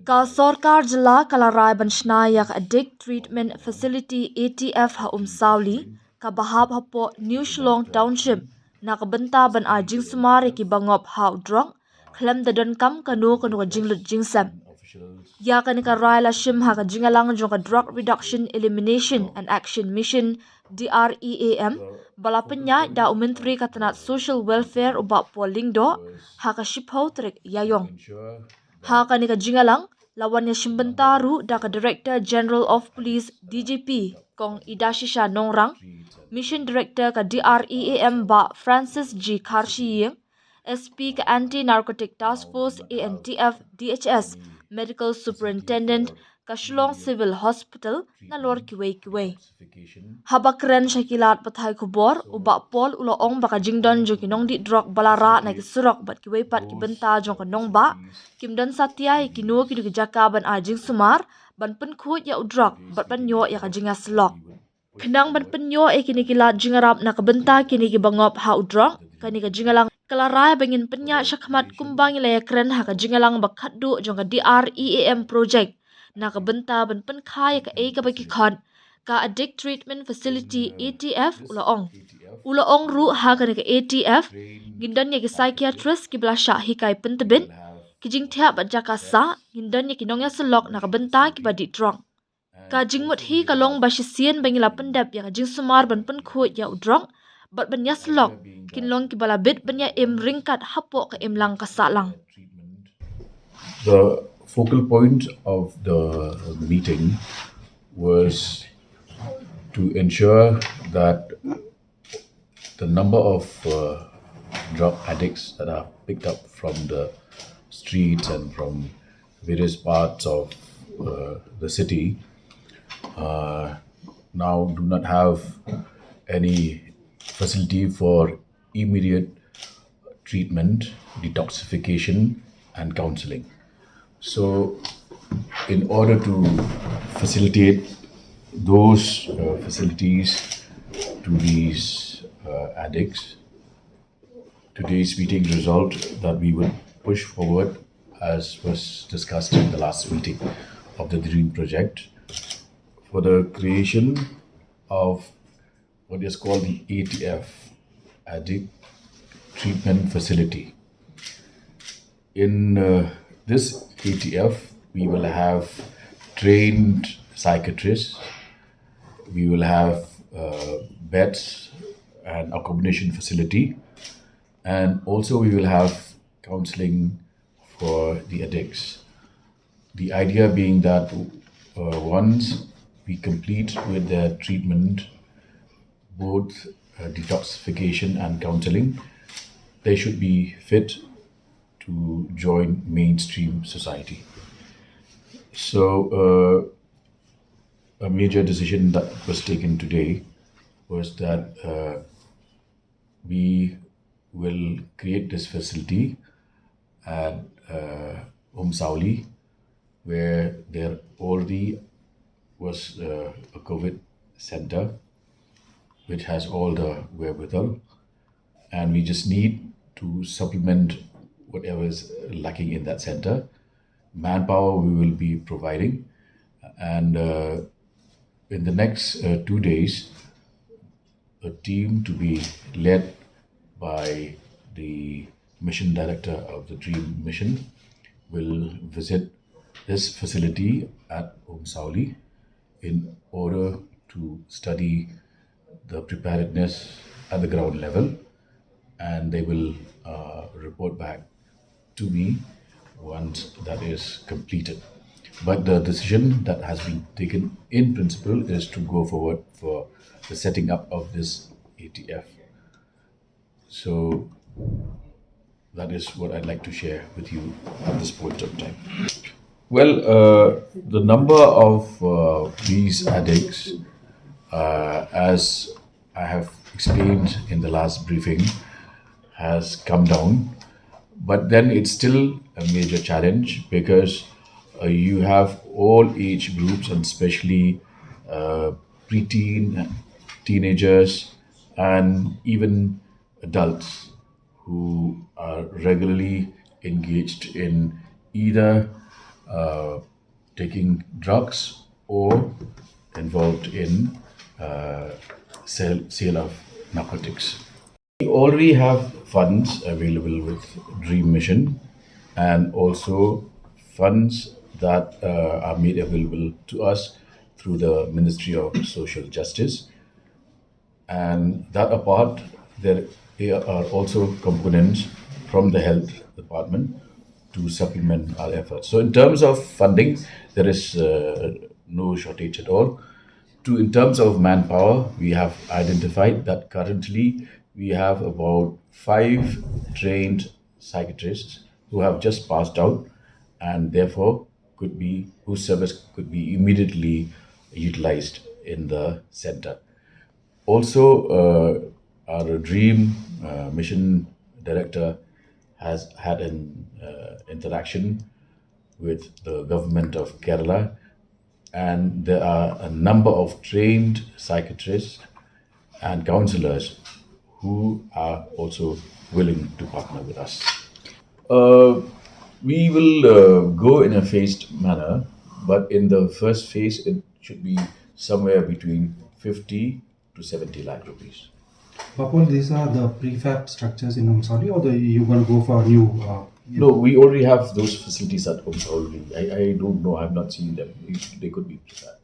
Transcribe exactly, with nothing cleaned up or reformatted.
Ka sorkar jylla ka la rai ban shna ïa ka Addict Treatment Facility, A T F, ha Umsawli, kaba hap hapoh New Shillong Township, na ka bynta ban ai jingsumar ïa kiba ngop ha u drok, khlem da donkam kano kano ka jinglut jingsep. Ïa kane ka rai la shim ha ka jingïalang jong ka Drug Reduction, Elimination and Action Mission, D R E A M, ba la pynïaid da u Myntri ka tnat Social Welfare, u Bah Paul Lyngdoh, ha ka shiphew tarik Ïaïong. Ha kane ka jingïalang la wan ïashim bynta ruh da ka Director General of Police, D G P, Kong Idashisha Nongrang, Mission Director ka D R E A M, Bah Francis G Kharshiing, S P ka Anti Narcotic Task Force, A N T F, D H S, Medical Superintendent ka Shillong Civil Hospital, nalor kiwei kiwei. Haba kren sha ki lad pathai khubor, u Bah Paul u la ong ba ka jingdon jong ki nongdih drok ba la rah na ki surok bad kiwei pat ki bynta jong ka nongbah kim don satia ïa kino kino ki jaka ban ai jingsumar, ban pynkhuid ïa u drok bad ban ïoh ïa ka jingïasyllok. Khnang ban pynïoh ïa kine ki lad jingïarap na ka bynta kine kiba ngop ha u drok, kane ka jingïalang ka la rai ba ngin pynïaid shakhmat kumba ngi la ïakren ha ka jingïalang ba khatduh jong ka D R E A M project, na ka bynta ban pynkha ïa kaei kaba ki khot ka Addict Treatment Facility, A T F, u la ong. U la ong ruh ha kane ka A T F ngin don ïa ki psychiatrist kiba la shah hikai pyntbit, ki jingthiah bad jaka sah, ngin don ïa ki nongïasyllok na ka bynta kiba dih drok. Ka jingmut hi ka long ba shisien ba ngi la pyndep ïa ka jingsumar ban pynkhuid ïa u drok bad ban ïasyllok, kin long kiba la bit ban ïa im ryngkat hapoh ka imlang ka sahlang. The focal point of the meeting was to ensure that the number of uh, drug addicts that are picked up from the streets and from various parts of uh, the city uh, now do not have any facility for immediate treatment, detoxification, and counseling. So, in order to facilitate those uh, facilities to these uh, addicts, today's meeting resolved that we would push forward, as was discussed in the last meeting of the DREAM project, for the creation of what is called the A T F, Addict Treatment Facility. In uh, this A T F, we will have trained psychiatrists, we will have uh, beds and accommodation facility, and also we will have counseling for the addicts. The idea being that uh, once we complete with their treatment, both uh, detoxification and counseling, they should be fit to join mainstream society. So, uh, a major decision that was taken today was that uh, we will create this facility at uh, Umsawli, where there already was uh, a COVID center, which has all the wherewithal, and we just need to supplement whatever is lacking in that center. Manpower we will be providing, and uh, in the next uh, two days, a team to be led by the mission director of the DREAM mission will visit this facility at Umsawli in order to study the preparedness at the ground level, and they will uh, report back to me once that is completed. But the decision that has been taken in principle is to go forward for the setting up of this A T F. So that is what I'd like to share with you at this point of time. Well, uh, the number of uh, these addicts, uh, as I have explained in the last briefing, has come down. But then it's still a major challenge because uh, you have all age groups, and especially uh, preteen, teenagers, and even adults who are regularly engaged in either uh, taking drugs or involved in uh, sale, sale of narcotics. We already have funds available with DREAM Mission and also funds that uh, are made available to us through the Ministry of Social Justice. And that apart, there are also components from the health department to supplement our efforts. So in terms of funding, there is uh, no shortage at all. To in terms of manpower, we have identified that currently we have about five trained psychiatrists who have just passed out and therefore could be whose service could be immediately utilized in the center. Also, uh, our DREAM uh, mission director has had an uh, interaction with the government of Kerala, and there are a number of trained psychiatrists and counselors who are also willing to partner with us. Uh, we will uh, go in a phased manner, but in the first phase, it should be somewhere between fifty to seventy lakh rupees. Bapol, these are the prefab structures in Umsauli, or the, you going to go for a new? Uh, No, we already have those facilities at Umsauli. I, I don't know. I've not seen them. They could be prefab.